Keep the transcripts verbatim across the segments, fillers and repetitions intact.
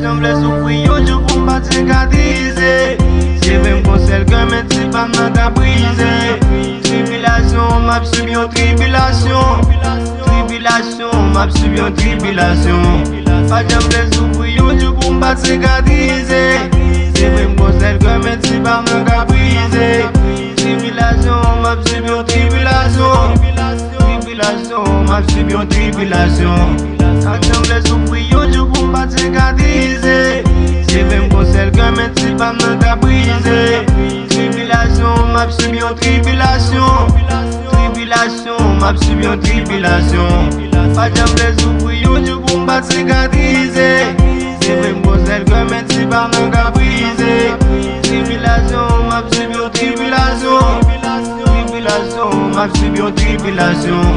Janm vle soufri yon jou pou m pa t sikatrize. Se vre m gon sèl kè, men ti pa m nan ka brize. Tribilasyon, m ap sib yon tribilasyon. Tribilasyon, m ap sib yon tribilasyon. Pa janm vle soufri yon jou pou m pa t sikatrize. Se vre m gon sèl kè, men ti pa m nan ka brize. Tribilasyon, m ap sib yon tribilasyon. Tribilasyon, m ap sib yon tribilasyon. Sa k janm vle soufri yon jou pou m pa t sikatrize. Se vre m gon sèl kè, men ti pa m nan ka brize. Tribilasyon, m ap sib yon tribilasyon. Tribilasyon, m ap sib yon tribilasyon. Pa janm vle soufri yon jou pou m pa t sikatrize. Se vre m gon sèl kè, men ti pa m nan ka brize. Tribilasyon, m ap sib yon tribilasyon. Tribilasyon, m ap sib yon tribilasyon.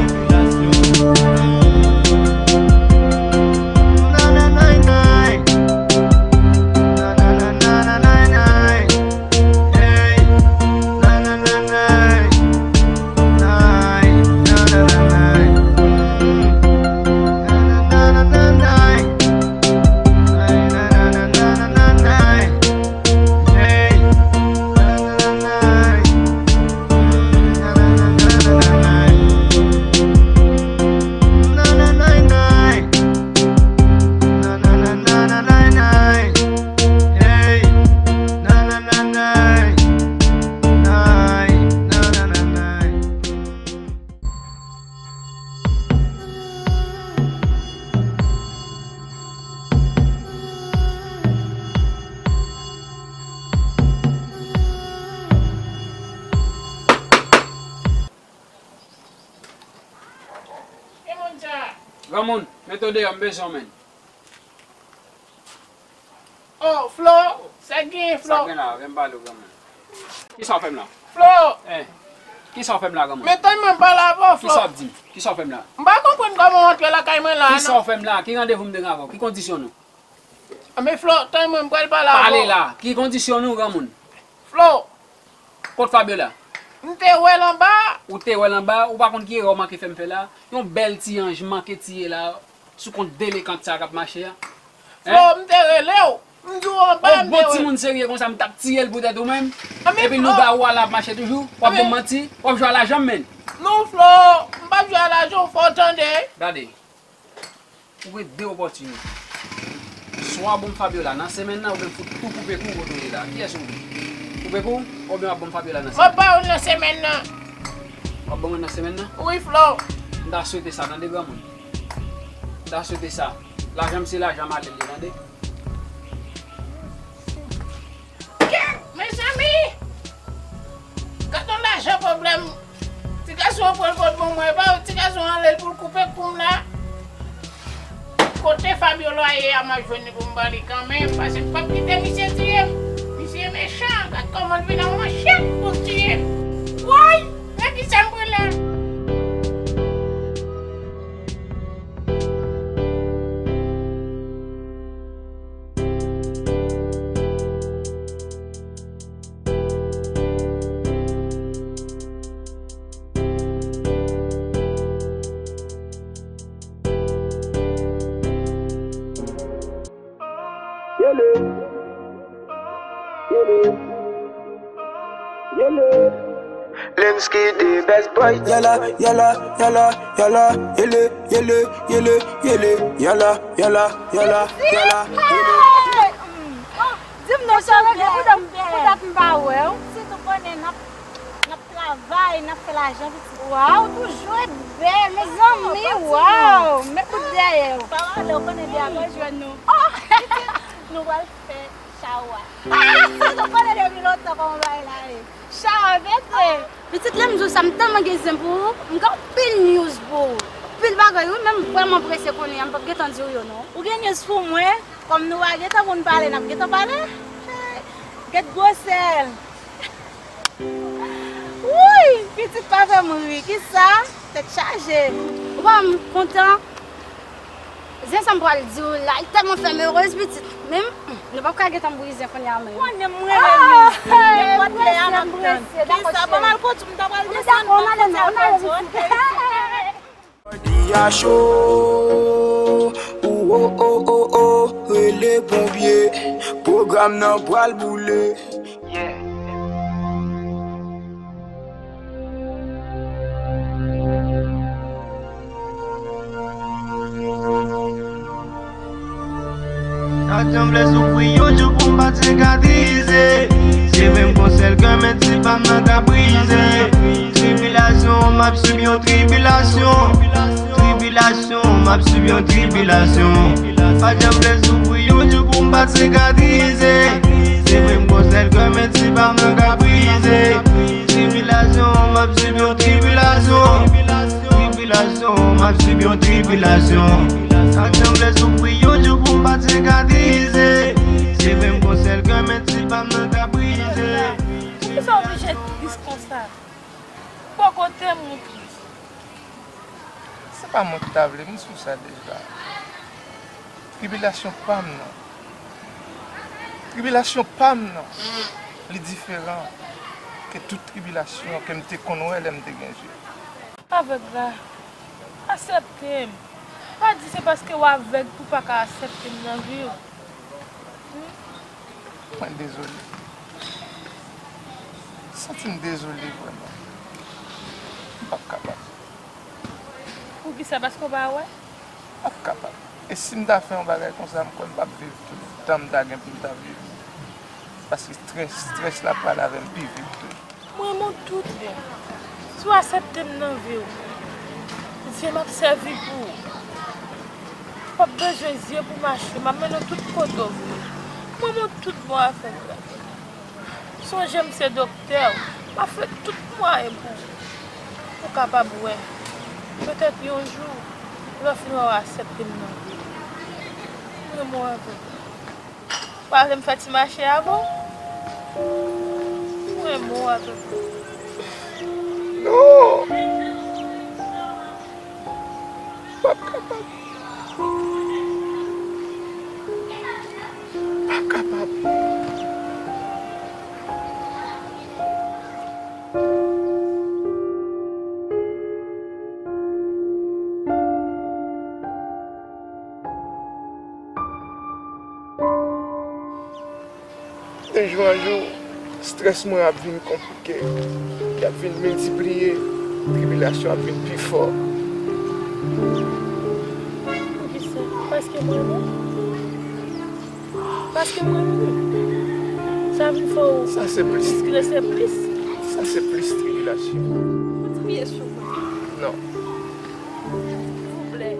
Granmoun, mete w deyò, m bezwen w, menn. Oh, Flo, sa k genyen, Flo? Sa k gen la, vin pale w, granmoun. Kisa w fè m la? Flo! Eh, kisa w fè m la, granmoun? Men tann mwen pale avè w, Flo. Kisa w ap di m? Kisa w fè m la? M pa konprann kòman w antre lakay mwen la, non. Kisa w fè m la? Ki randevou m te gen avè w? Ki kondisyon nou? A, men Flo, tann mwen, m pral pale avè w. Pale la. Ki kondisyon nou, granmoun? Flo! Kot Fabiola? M te wè l anba. Ou te wè l anba? Ou pa konn ki erè w manke fè m fè la? Yon bèl ti anj manke tiye la sou kont delekant sa k ap mache a. Flo, m te rele w. M di w anba, m te wè. Yon bon timoun serye konsa, m t ap tiye l poutèt ou menm. Epi lougawou a la ap mache toujou. W ap ban m manti. W ap jwe a lajan m, menn. Non, Flo, m p ap jwe a lajan w, fò w tande. Gade. Ou gen de opòtinite. Swa w ap ban m Fabiola nan semèn nan, oubyen m fout tou koupe kou w kote w ye la. Kiyès ou vle? Koupe kou w, oubyen w ap ban m Fabiola nan semèn nan? M ap ba w nan semèn nan. W ap ban mwen nan semèn nan? Wi, Flo. M ta swete sa, tande, granmoun. M ta swete sa. Lajan m se lajan m ale l ye, tande. Mezanmi! Gad yon lajan pwoblèm. Ti gason an pran l pot ban mwen, epa ti gason an ale l pou l koupe kou m la. Kote Fabiola ye a, m ap jwenn li pou m ban li kanmenm, paske m p ap kite misye tiye m. Misye mechan, gad kòman l vin nan manchèt pou l tiye m. Woy! Men kisa m pran la? Yele. Yele. Yele. Lensky the best boy. Yala, yala, yala, yala, yele, yele, yele, yele, yala, yala, yala, yala, yele. Hey! Oh, di m non, cheri, poutèt, poutèt m pa wè w. Si tou konnen n ap, n ap travay, n ap fè lajan, pitit. Waw, toujou ret bèl, mezanmi, waw, men kout dèyè w. Pa wale, w konnen de a pa jwenn nou. Oh! Pitit, nou pral fè chawa. Ah, si tou konnen depi lontan kòman bagay la ye. Chawa pete. Pitit, lè m di w sa, m tèlman gen zen pou ou, m gen anpil news pou ou. Anpil bagay, wi, men m vrèman prese kounye a, m p ap gentan di w yo, non. Ou gen news pou mwen? Kòm nou pa gentan konn pale, n ap gentan pale. Hey, gèt gwosè l. Wouy, pitit pa fè m ri, kisa? Tèt chaje. Ou pa wè m kontan? Zen sa m pral di w la, li tèlman fè m erez, pitit. Men, nou p ap ka gentan m brize kounye a menm. Konnen m renmen nou. Nenpòt lè a m ap tann. Kisa, ban m al kote w, m ta pral desann, ban m kote w, al kote w. Di a cho, ou, o, o, o, o, rele. Le ponpye, pwogram nan pral boule. Sa t janm lè soufri yon jou pou m pa t sikatrize. Se vre m gon sèl kè, men ti pa m nan ka brize. Tribilasyon, m ap sib yon tribilasyon. Tribilasyon, m ap sib yon tribilasyon. Pa t janm lè soufri yon jou pou m pa t sikatrize. Se vre m gon sèl kè, men ti pa m nan ka brize. Tribilasyon, m ap sib yon tribilasyon. Tribilasyon, m ap sib yon tribilasyon. Sa t janm lè soufri yon jou pou m pa t sikatrize. Se vre m gon sèl kè, men ti pa m nan ka brize. Poukisa w oblije tris konsa? Poko te m ou tris. Se pa mwen ki ta vle, m di w sa deja. Tribilasyon pa m nan. Tribilasyon pa m nan. Li diferan ke tout tribilasyon ke m te konn wè lè m te gen je. Avèg la, aksepte m. Pa di se paske w avèg pou w pa ka aksepte m nan vi w. Hmm? Mwen dezole. M santi m dezole vrèman. M p ap kapab. Poukisa? Paske w pa wè? M p ap kapab. E si m ta fè yon bagay konsa, m kwè m p ap viv tou tan m ta gen pou m ta viv. Paske strès, strès la pral avè m pi vit tou. M renmen w tout bon. Si w aksepte m nan vi w, zye m ap sèvi pou ou. W ap bezwen zye pou mache, m ap mennen w tout kote w vle. M renmen w tout bon avèg la. Sonje m se doktè w, m ap fè tout mwayen pou ou, pou w kapab wè. Petèt yon jou, lè w fin wè w aksepte m nan vi w. M renmen w avèg la. Ou pa vle m fè ti mache a pou ou? M renmen w avèg la. Non! M p ap kapab. M p ap kapab. De jou an jou, strès mwen ap vin konplike, li ap vin miltipliye, tribilasyon ap vin pi fò. Poukisa? Paske mwen menm? Paske mwen menm? Sa vin fè w... Sa se plis. Strese plis? Sa se plis tribilasyon. Yon ti pye sou mwen. Non. Silvouplè.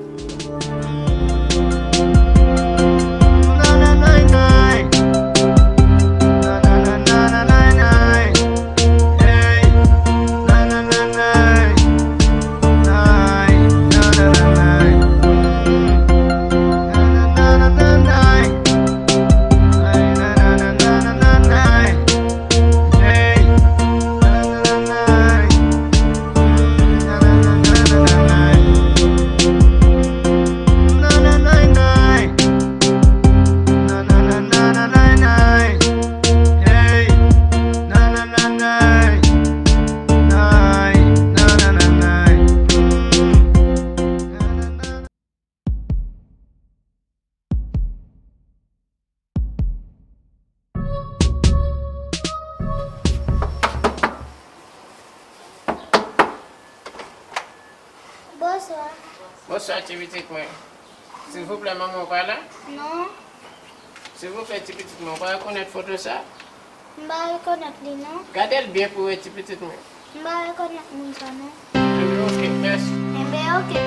Bonswa. Bonswa, ti pitit mwen. Silvouplè, manman w pa la? Non. Silvouplè, ti pitit mwen, ou pa rekonèt foto sa? M pa rekonèt li non. Gade l byen pou w wè, ti pitit mwen. M pa rekonèt moun sa non. Enben, oke, mèsi. Enben, oke.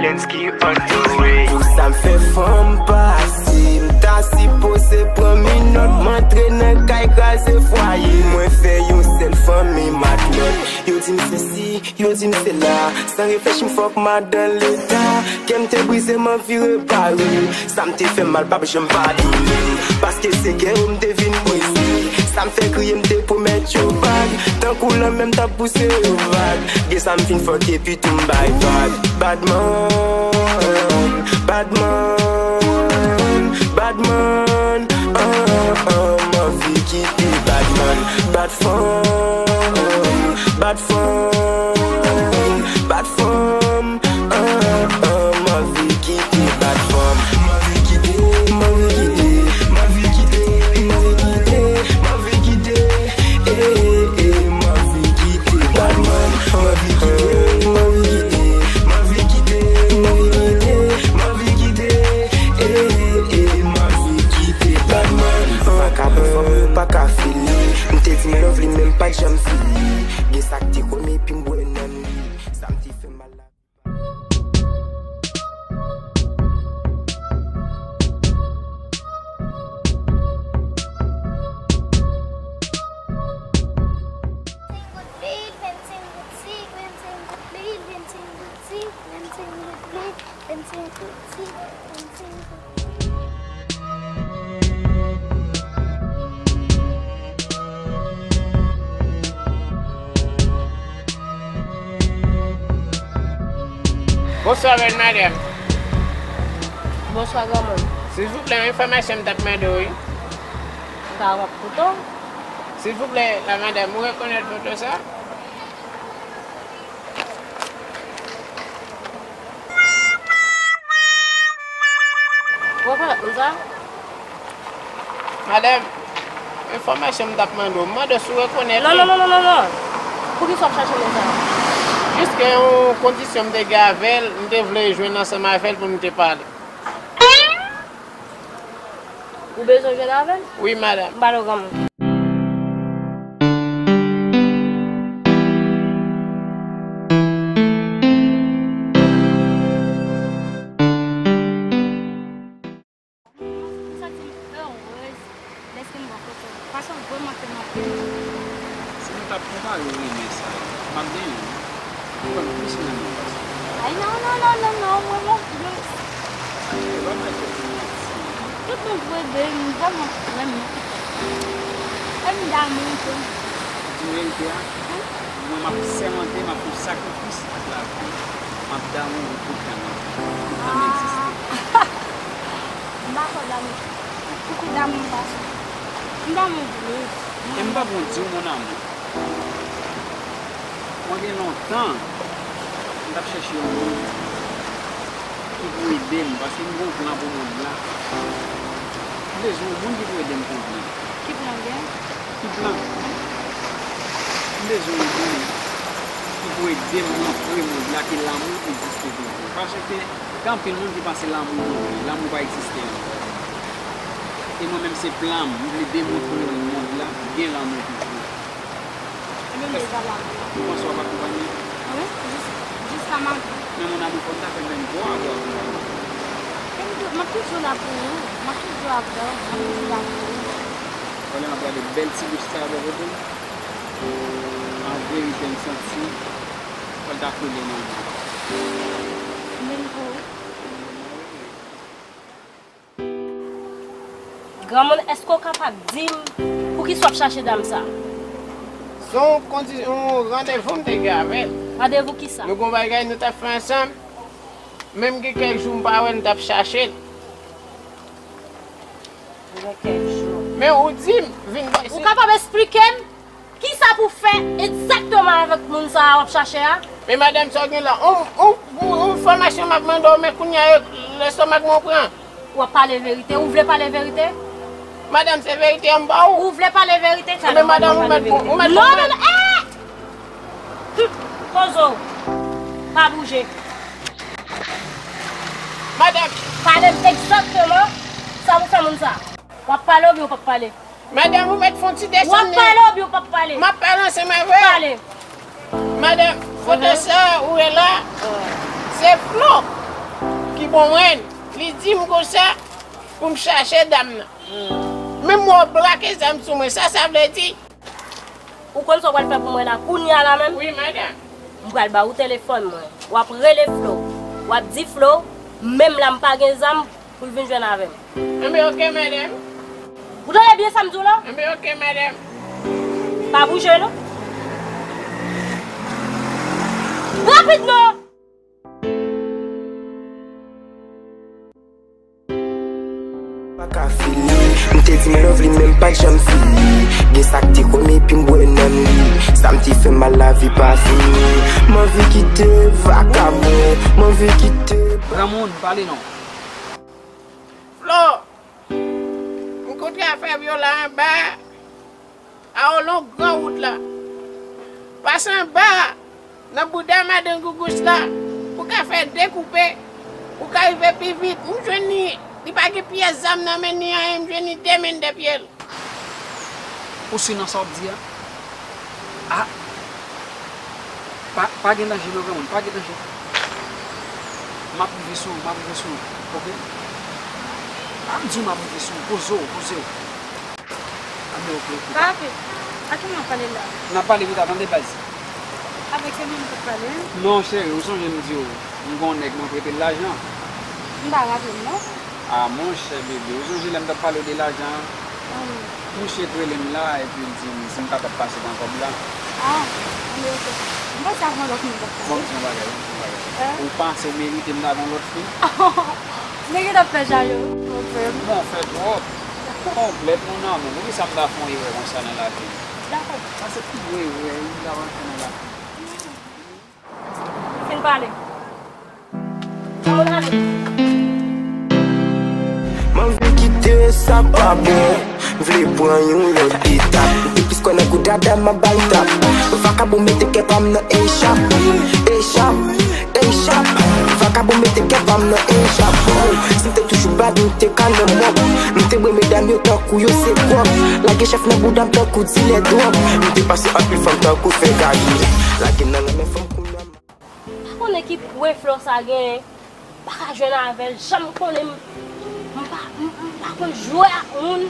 Lensky on the way. Pou sa m fè fanm pase, m ta sipoze pran minòt, m antre nan kay kraze fwaye. Mwen fè yon sèl fanmi matlòt. Yo di m sesi, yo di m sela, san reflechi m fòk m al dan leta. Kè m te brize, m anvi repare. Sa m te fè mal p ap janm padone m, paske se kè yo m te vin brize. Sa m fè kriye, m te pwomèt yo vag. Tankou lanmè, m t ap pouse yo vag. Gen sa m fin fòk epi tou m bay vag. Badman, badman, Bonswa, bèl madanm. Bonswa, granmoun. Silvouplè, yon enfòmasyon m t ap mande w, wi. Sa w ap koute w. Silvouplè, la madanm, ou rekonèt foto sa? Ou rekonèt moun sa? Madanm, enfòmasyon m t ap mande w, m mande w si w rekonèt li. Non, non, non, non, non, non. Poukisa w ap chache moun sa? Jis gen yon kondisyon m te gen avè l, m te vle jwenn ansanm avè l pou n te pale. Ou bezwen jwenn avè l? Wi, madanm. M pale w granmoun. Mwen santi m erez lèske m bò kote w. Paske w vrèman tèlman bèl. Si nou t ap konpare renmen sa yo, m ap genyen w. Ou konn plis renmen pase m. Ay, non, non, non, non, non, mwen, mwen, mwen. Sa k fè, pa bay tèt ou manti. Tout moun vre de, m vrèman renmen w. E m damou w tou. Di verite a, mwen, m ap sèmante, m ap fè yon sakrifis ak lavi m. M ap damou w pou tan nan, pou tan m egziste. M pa kwè damou. Ou te damou m pase. M damou w vre. E m pa pou di w mon amour. Mwen gen lontan, m t ap chèche yon moun ki pou ede m, paske m gen yon plan pou mond la. M bezwen yon moun ki pou ede m konprann. Ki plan w gen? Ki plan? M bezwen yon moun ki pou ede m montre mond la ke lanmou egziste toujou. Paske gen anpil moun ki panse lanmou mouri, lanmou pa egziste ankò. E mwen menm se plan m, m vle demontre mond la gen lanmou toujou. Ebyen, m deja la. Ou panse w ap akonpanye m? Wi, jis-, jiska maten. Men mon amour, fò n ta fè menm vwa pou akonpanye m. E m tou-, m ap toujou la pou ou. M ap toujou avè w. M ap toujou la pou ou. Pandan m ap gade bèl ti bouch sa a bò kote m, an verite, m santi fò l ta kole nan men m. Menm pou ou. Granmoun, èske w kapab di m poukisa w ap chache dam sa? Se yon kondi-, yon randevou m te gen avè l. Randevou kisa? Nou gen yon bagay nou t ap fè ansanm. Menm gen kèk jou m pa wè l, m t ap chache l. Gen kèk jou. Men ou di m, vin bò isit. Ou kapab esplike m? Kisa pou fè egzakteman avèk moun sa a w ap chache a? Men madanm, sa w gen la? On, on, on, on enfòmasyon m ap mande w, men kounye a, lèstomak mwen w pran. W ap pale verite? Ou vle pale verite? Madanm, se verite a m ba ou. Ou vle pale verite? Ebyen, madanm, ou mèt, ou mèt. Non, non, non, eh! Poze w. Pa bouje. Madanm. Pale m egzakteman sa pou fè moun sa a. W ap pale oubyen w p ap pale? Madanm, ou mèt fè yon ti desann. W ap pale oubyen w p ap pale? M ap pale ansanm avè w. Pale. Madanm, foto sa ou wè la, se Flo ki ban mwen. Li di m konsa pou m chache dam nan. Men mwen w plake zam sou mwen. Sa sa vle di? Ou konn sa w pral fè pou mwen la, kounye a la menm? Wi, madanm. M pral ba ou telefòn mwen. W ap rele Flo. W ap di Flo, menm la m pa gen zam, pou l vin jwenn avè m. Enben, oke, madanm. Ou tande byen sa m di w la? Enben, oke, madanm. Pa bouje, non. Rapid, non! Pa ka fini. M te di m love li, men m pa t janm fini. Gen sa k te kòm epi m bwè nan li. Sa m te fè mal, lavi pa fini. M anvi kite vakabon, m anvi kite. Granmoun, pale non. Flo, m kontre afè Vyola anba a, olon gran wout la. Pase anba a, nan bouda madan Gougouch la, pou ka fè de koupe, pou ka rive pi vit. M jwenn li, li pa gen pyès zam nan men ni anyen, m jwenn li de men de pye l. Ou si nan sa w ap di a? A! Pa, pa gen danje non, granmoun, pa gen danje. M ap rive sou ou, m ap rive sou ou, oke? A, m di w m ap rive sou ou, poze w, poze w. A, men oke, oke. Papi, a ki moun w ap pale la? N ap pale pita, tande baz. Avèk se mwen m t ap pale, wi. Non, cheri, ou sonje m di w, m gon nèg mwen prete l lajan. M pa raple m, non. Ah, monchè, bebe, ou sonje lè m t ap pale w de lajan an? Wi. Mouche t rele m la, epi l di m si m kapab pase pran kòb la. Ah, anben, ok. M panse a gon lòt moun k ap pale. Bon, m di yon bagay, m di yon bagay. Hein? Ou panse w merite m ta gon lòt fi? M te gentan fè jalou. Konplèt. Bon, fè twòp. Konplèt, mon amour. Poukisa m ta fè yon erè konsa nan lavi m? Dakò. Sa se pi gwo erè, wi, m ta pral fè nan lavi m. Fin pale. Sa moun ale. Mwen vle kite sa pa bon. M vle pran yon lòt etap. M te plis kwè nan kou dada m ap bay tap. Vakabon mete kè pa m nan echap. Echap, echap. Vakabon mete kè pa m nan echap. Oh, si m te toujou bad, m te ka nan mòg. M te bwè medam yo tankou yo se gwòg. Lage chèf nan bouda m tankou dilè dwòg. M te pase anpil fanm tankou fè gagi. Lage nan lanmè fanm kounye a. Pa konnen ki pwen flò sa genyen. Pa ka jwenn avè l. Janm konnen m, m pa, m, m pa konn jwe ak moun.